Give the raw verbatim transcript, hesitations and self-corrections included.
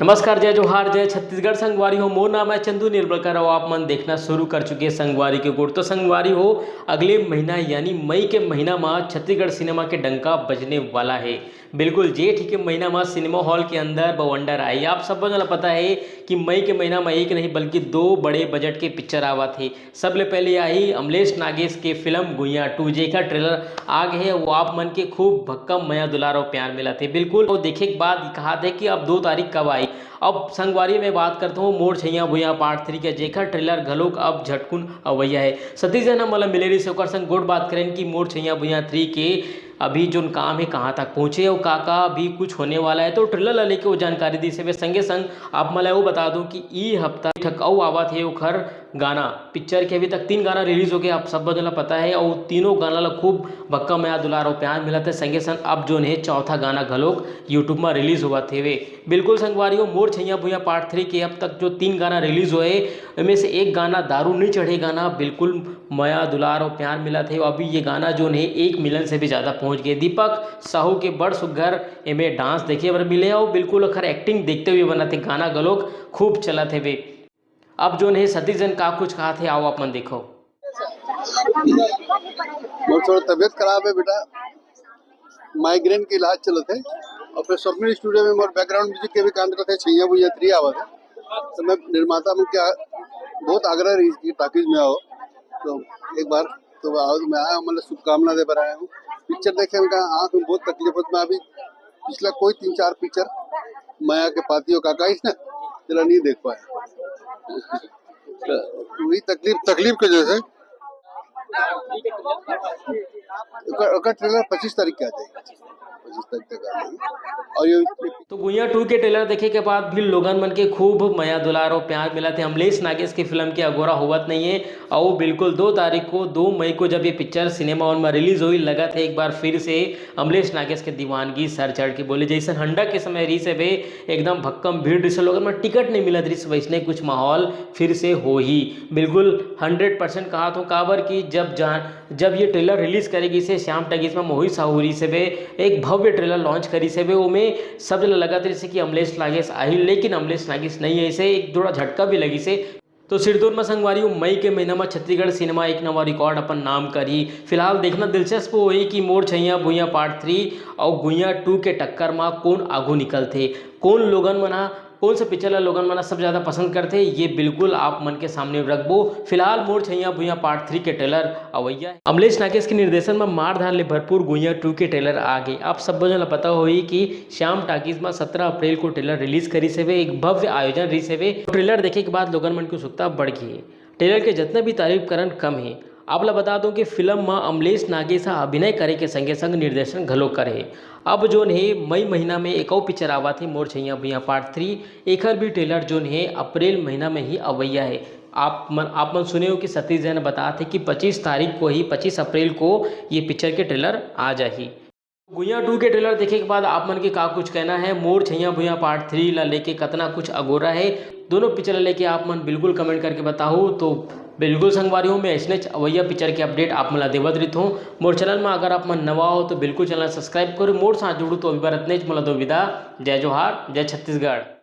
नमस्कार, जय जोहार, जय छत्तीसगढ़ संगवारी हो। मोर नाम है चंदू निर्मलकर और आप मन देखना शुरू कर चुके हैं संगवारी के गोठ। तो संगवारी हो, अगले महीना यानी मई के महीना में छत्तीसगढ़ सिनेमा के डंका बजने वाला है। बिल्कुल जेठ के महीना में सिनेमा हॉल के अंदर बवंडर आई। आप सब ला पता है कि मई के महीना में एक नहीं बल्कि दो बड़े बजट के पिक्चर आवत है। सबले पहले आई अमलेश नागेश के फिल्म गुइया टू, जेकर ट्रेलर आ गए है। वो आप मन के खूब भक्कम मया दुलार और प्यार मिला थे। बिल्कुल, वो देखे के बाद कहा थे कि अब दो तारीख कब आई। अब संगवारी में बात करता हूँ मोर छैया भुइया पार्ट थ्री के, जेकर ट्रेलर घलोक अब झटकुन अवैया है। सतीश जैन हमला मिले रहिस, ओकर संग गोठ बात करेन कि मोर छैया भुइया थ्री के अभी जोन काम है कहाँ तक पहुँचे और का का अभी कुछ होने वाला है। तो ट्रेलर ला लेके वो जानकारी दिस हवे। संगे संग आप मन ला वो बता दूं कि ई हफ्ता ठक अउ आवत है ओखर गाना, पिक्चर के अभी तक तीन गाना रिलीज हो गए, आप सब ला पता है, और तीनों गाना ला खूब भक्का मया दुलार और प्यार मिलत है। संगे संग अब जोन है चौथा गाना घलोक YouTube में रिलीज होवत हेवे। बिल्कुल संगवारी हो, मोर छैया भुइया पार्ट थ्री के अब तक जो तीन गाना रिलीज हुए, इनमें से एक गाना दारू नहीं चढ़े गाना बिल्कुल मया दुलार और प्यार मिलत है। अभी ये गाना जोन है एक मिलियन से भी ज़्यादा पहुंच गए। दीपक साहू के बड़ सुग्घर एमे डांस देखे बर मिले और बिल्कुल ओखर एक्टिंग देखते हुए बनत है। गाना घलोक खूब चलत हेवे। अब जोन है सतीश जैन का कुछ कहा थे, आओ आप मन देखो। मोर थोड़ा तबीयत खराब है बेटा, माइग्रेन के इलाज चलत है। और फिर स्वप्निल स्टूडियो में मोर बैकग्राउंड म्यूजिक के भी काम करत है, छैया भुइया थ्री आवत है। तो मैं निर्माता मन के बहुत आग्रह रहिस कि टाकीज में आओ, तो एक बार तो आओ, मैं आया हूँ, मतलब शुभकामना दे बर आया हूँ। पिक्चर देखे उनका आँख में बहुत तकलीफ होती, मैं अभी पिछला कोई तीन चार पिक्चर मया के पाती हो काका इसने जरा नहीं देख पाया। तो वही तकलीफ, तकलीफ के वजह से ओकर, ओकर ट्रेलर पच्चीस तारीख के आ जाएगा, पच्चीस तारीख तक आ जाएगा। और ये तो गुइया टू के ट्रेलर देखे के बाद भी लोगन मन के खूब मया दुलार और प्यार मिलत है। अमलेश नागेश की फिल्म के अगोरा होवत नहीं है और बिल्कुल दो तारीख को, दो मई को जब ये पिक्चर सिनेमा हॉल में रिलीज हुई, लगत है एक बार फिर से अमलेश नागेश के दीवानगी सर चढ़ के बोले, जैसे हंडा के समय रहिस हवे, एकदम भक्कम भीड़ रहिस, लोगन मन टिकट नहीं मिलत रहिस, वैसने कुछ माहौल फिर से होही। बिल्कुल हंड्रेड परसेंट कहा तो काबर कि जब जान जब ये ट्रेलर रिलीज करे गिस हे श्याम टाकीज में, मोहित साहू रहिस हवे, एक भव्य ट्रेलर लॉन्च करिस हवे। ओमे सब ला लगत रहिस हे कि अमलेश नागेश आही, लेकिन अमलेश नागेश नहीं आइस हे, एक थोड़ा झटका भी लगिस हे। तो सिरदोन में संगवारी हो, मई के महीना में छत्तीसगढ़ सिनेमा एक नवा रिकॉर्ड अपन नाम करही। फिलहाल देखना दिलचस्प होही कि मोर छैया भुइया पार्ट थ्री और गुइया टू के टक्कर में कौन आगू निकलथे, कौन लोगन मन ह कौन सा पिक्चर ला लोगन मन ह सबसे ज्यादा पसंद करथे, ये बिल्कुल आप मन के सामने रखबो। फिलहाल मोर छैया भुइया पार्ट थ्री के ट्रेलर अवैया है। अमलेश नागेश के निर्देशन में मारधाड़ ले भरपूर गुइया टू के ट्रेलर आ गे। आप सब जन ला पता होही कि श्याम टाकीज में सत्रह अप्रैल को ट्रेलर रिलीज करिस हवे, एक भव्य आयोजन रहिस हवे। ट्रेलर देखे के बाद लोगन मन के उत्सुकता बढ़ गई है। ट्रेलर के जितना भी तारीफ करन कम है। आप ला बता दूं कि फिल्म में अमलेश नागेश ह अभिनय करे के संगे संग निर्देशन घलो करे हे। अब जोन हे मई महीना में एक अउ पिक्चर आवत हे मोर छैया भुइया पार्ट थ्री, एखर भी ट्रेलर जोन हे अप्रैल महीना में ही अवैया हे। आप मन आप मन सुने हो कि सतीश जैन बतात हे कि पच्चीस तारीख को ही, पच्चीस अप्रैल को ये पिक्चर के ट्रेलर आ जाही। गुइया टू के ट्रेलर देखे के बाद आप मन के का कुछ कहना है, मोर छैया भुइया पार्ट थ्री ला लेके कतना कुछ अगोरा है, दोनों पिक्चर ला लेके आप मन बिल्कुल कमेंट करके बताहू। तो बिल्कुल संगवारी हो, मैं ऐसने अवैया पिक्चर के अपडेट आप मन ला देवत रहित हूँ। मोर चैनल में अगर आप मन नवा हो तो बिल्कुल चैनल सब्सक्राइब करो, मोर साथ जुड़ू। तो अभी बर अतनेच, मोला दो विदा, जय जोहार, जय छत्तीसगढ़।